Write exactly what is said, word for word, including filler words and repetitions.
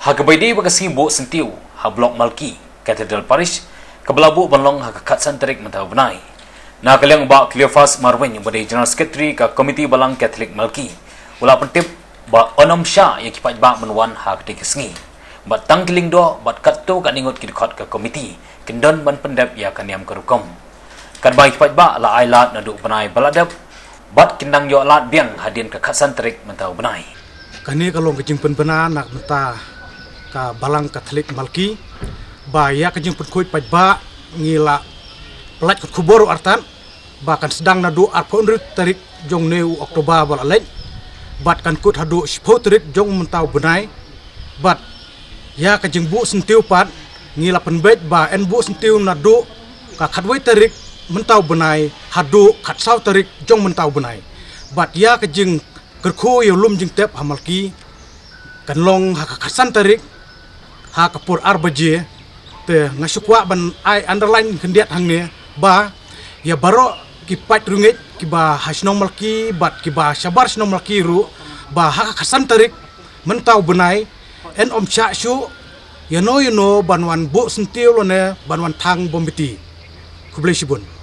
Ha kaba ïadei bad ka sngi buh syntiew ha Block Malki, Cathedral Parish, kaba la buh ban long ha ka khatsan tarik mynta u bnai, na ka liang u Bah Cleophas Marwein, uba dei General Secretary ka Komiti Balang Katholik Malki, u la pyntip ba yn ym shah ïa ki paidbah ban wan ha katei ka sngi, bad tang ki lyngdoh bad katto katne ngut ki dkhot ka komiti kin don ban pyndep ïa ka niam ka rukom. Katba ki paidbah la ai lad naduh u bnai ba la dep, bad kin nang ïoh lad biang hadien ka khatsan tarik mynta u bnai. Kane ka long ka jingpynbna na ka bynta ka Balang Katholik Malki, ba ïa ka jingpynkhuid paidbah ngi la pyllait ka khubor u artat ba kan sdang naduh arphew hynriew tarik jong une u October ba la leit, bad kan kut haduh shiphew tarik jong mynta u bnai. Bad ïa ka jingbuh syntiew pat, ngi la pynbeit ba yn buh syntiew naduh ka khatwei tarik mynta u bnai haduh khatsaw tarik jong mynta u bnai. Bad ïa ka jingkyrkhu ïa u lum jingtep ha Malki kan long ha ka khatsan tarik ha ka por ar baje. Te nga shu kwah ban ai underline khyndiat hangne ba ïa baroh ki paid riewngeit kiba ha shnong Malki bad kiba shabar shnong Malki ruh, ba ha ka khatsan tarik mynta u bnai yn ym shah shuh ïano ïano ban wan buh syntiew lane ban wan thang bom biti. Khublei shibun.